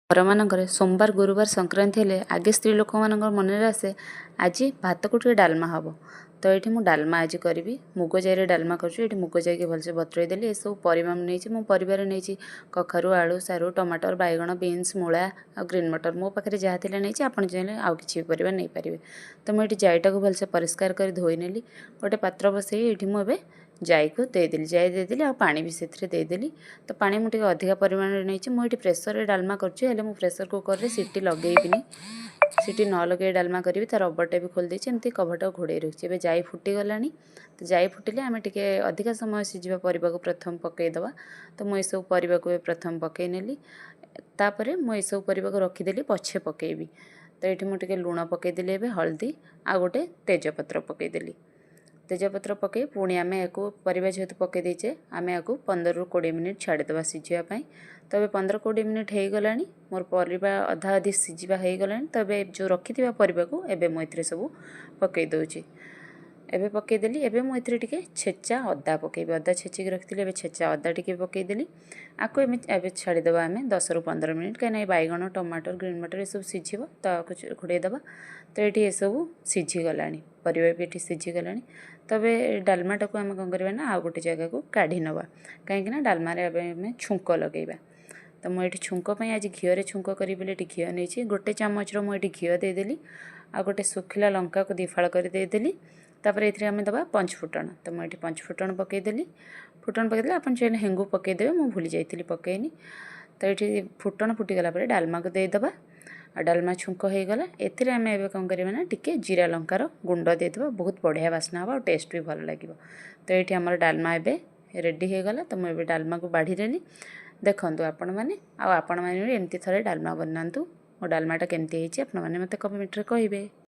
ଘରମାନଙ୍କରେ ସୋମବାର, ଗୁରୁବାର, ସଂକ୍ରାନ୍ତି ହେଲେ ଆଗେ ସ୍ତ୍ରୀ ଲୋକମାନଙ୍କ ମନରେ ଆସେ, ଆଜି ଭାତକୁ ଟିକେ ଡାଲମା ହେବ। ତ ଏଇଠି ମୁଁ ଡାଲମା ଆଜି କରିବି। ମୁଗ ଜାଇରେ ଡାଲମା କରୁଛି। ଏଇଠି ମୁଗ ଜାଇକି ଭଲସେ ବତୁରେଇ ଦେଲି। ଏସବୁ ପରିବା ମୁଁ ନେଇଛି। ମୁଁ ପରିବାରେ ନେଇଛି କଖାରୁ, ଆଳୁ, ସାରୁ, ଟମାଟର, ବାଇଗଣ, ବିନ୍ସ, ମୂଳା ଆଉ ଗ୍ରୀନ୍ ମଟର। ମୋ ପାଖରେ ଯାହା ଥିଲା ନେଇଛି। ଆପଣ ଚାହିଁଲେ ଆଉ କିଛି ବି ପରିବା ନେଇପାରିବେ। ତ ମୁଁ ଏଇଠି ଜାଇଟାକୁ ଭଲସେ ପରିଷ୍କାର କରି ଧୋଇ ନେଲି। ଗୋଟେ ପାତ୍ର ବସେଇ ଏଇଠି ମୁଁ ଏବେ ଜାଇକୁ ଦେଇଦେଲି। ଜାଇ ଦେଇଦେଲି ଆଉ ପାଣି ବି ସେଥିରେ ଦେଇଦେଲି। ତ ପାଣି ମୁଁ ଟିକେ ଅଧିକା ପରିମାଣରେ ନେଇଛି। ମୁଁ ଏଇଠି ପ୍ରେସରରେ ଡାଲମା କରୁଛି, ହେଲେ ମୁଁ ପ୍ରେସର କୁକରରେ ସିଟି ଲଗେଇବିନି। ସିଟି ନ ଲଗେଇ ଡାଲମା କରିବି। ତା ରବରଟା ବି ଖୋଲି ଦେଇଛି, ଏମିତି କଭରଟାକୁ ଘୋଡ଼େଇ ରଖିଛି। ଏବେ ଜାଇ ଫୁଟିଗଲାଣି। ତ ଜାଇ ଫୁଟିଲେ ଆମେ ଟିକେ ଅଧିକା ସମୟ ସିଝିବା ପରିବାକୁ ପ୍ରଥମ ପକାଇଦେବା। ତ ମୁଁ ଏସବୁ ପରିବାକୁ ଏବେ ପ୍ରଥମ ପକାଇ ନେଲି। ତାପରେ ମୁଁ ଏସବୁ ପରିବାକୁ ରଖିଦେଲି, ପଛେ ପକାଇବି। ତ ଏଇଠି ମୁଁ ଟିକେ ଲୁଣ ପକାଇଦେଲି, ଏବେ ହଳଦୀ ଆଉ ଗୋଟେ ତେଜପତ୍ର ପକାଇଦେଲି। ତେଜପତ୍ର ପକାଇ ପୁଣି ଆମେ ଏହାକୁ, ପରିବା ଯେହେତୁ ପକାଇ ଦେଇଛେ, ଆମେ ଏହାକୁ 15ରୁ 20 ମିନିଟ୍ ଛାଡ଼ିଦେବା ସିଝିବା ପାଇଁ। ତ ଏବେ 15-20 ମିନିଟ୍ ହେଇଗଲାଣି। ମୋର ପରିବା ଅଧା ଅଧି ସିଝିବା ହେଇଗଲାଣି। ତ ଏବେ ଯେଉଁ ରଖିଥିବା ପରିବାକୁ ଏବେ ମୁଁ ଏଥିରେ ସବୁ ପକାଇ ଦେଉଛି। ଏବେ ପକାଇଦେଲି। ଏବେ ମୁଁ ଏଥିରେ ଟିକେ ଛେଚା ଅଦା ପକାଇବି। ଅଦା ଛେଚିକି ରଖିଥିଲି, ଏବେ ଛେଚା ଅଦା ଟିକେ ପକାଇଦେଲି। ଆକୁ ଏବେ ଛାଡ଼ିଦେବା ଆମେ 10ରୁ 15 ମିନିଟ୍, କାହିଁକିନା ଏ ବାଇଗଣ, ଟମାଟର, ଗ୍ରୀନ୍ ମଟର ଏସବୁ ସିଝିବ। ତ ଆକୁ ଘୋଡ଼େଇ ଦେବା। ତ ଏଇଠି ଏସବୁ ସିଝିଗଲାଣି, ପରିବା ବି ଏଠି ସିଝିଗଲାଣି। ତେବେ ଡାଲମାଟାକୁ ଆମେ କ'ଣ କରିବା ନା ଆଉ ଗୋଟେ ଜାଗାକୁ କାଢ଼ି ନେବା, କାହିଁକିନା ଡାଲମାରେ ଏବେ ଆମେ ଛୁଙ୍କ ଲଗାଇବା। ତ ମୁଁ ଏଠି ଛୁଙ୍କ ପାଇଁ ଆଜି ଘିଅରେ ଛୁଙ୍କ କରିବି ବୋଲି ଏଠି ଘିଅ ନେଇଛି। ଗୋଟେ ଚାମଚର ମୁଁ ଏଠି ଘିଅ ଦେଇଦେଲି ଆଉ ଗୋଟେ ଶୁଖିଲା ଲଙ୍କାକୁ ଦୁଇ ଫାଳ କରି ଦେଇଦେଲି। ତାପରେ ଏଥିରେ ଆମେ ଦେବା ପଞ୍ଚଫୁଟଣ। ତ ମୁଁ ଏଠି ପଞ୍ଚଫୁଟଣ ପକାଇଦେଲି। ଫୁଟଣ ପକାଇଦେଲେ, ଆପଣ ଚାହିଁଲେ ହେଙ୍ଗୁ ପକାଇଦେବେ। ମୁଁ ଭୁଲି ଯାଇଥିଲି, ପକାଇନି। ତ ଏଠି ଫୁଟଣ ଫୁଟିଗଲା ପରେ ଡାଲମାକୁ ଦେଇଦେବା ଆଉ ଡାଲମା ଛୁଙ୍କ ହେଇଗଲା। ଏଥିରେ ଆମେ ଏବେ କ'ଣ କରିବା ନା ଟିକେ ଜିରା ଲଙ୍କାର ଗୁଣ୍ଡ ଦେଇଦେବା। ବହୁତ ବଢ଼ିଆ ବାସ୍ନା ହେବ ଆଉ ଟେଷ୍ଟ ବି ଭଲ ଲାଗିବ। ତ ଏଇଠି ଆମର ଡାଲମା ଏବେ ରେଡ଼ି ହେଇଗଲା। ତ ମୁଁ ଏବେ ଡାଲମାକୁ ବାଢ଼ିଦେଲି। ଦେଖନ୍ତୁ ଆପଣମାନେ, ଆଉ ଆପଣମାନେ ବି ଏମିତି ଥରେ ଡାଲମା ବନାନ୍ତୁ। ମୋ ଡାଲମାଟା କେମିତି ହେଇଛି, ଆପଣମାନେ ମୋତେ କମେଣ୍ଟରେ କହିବେ।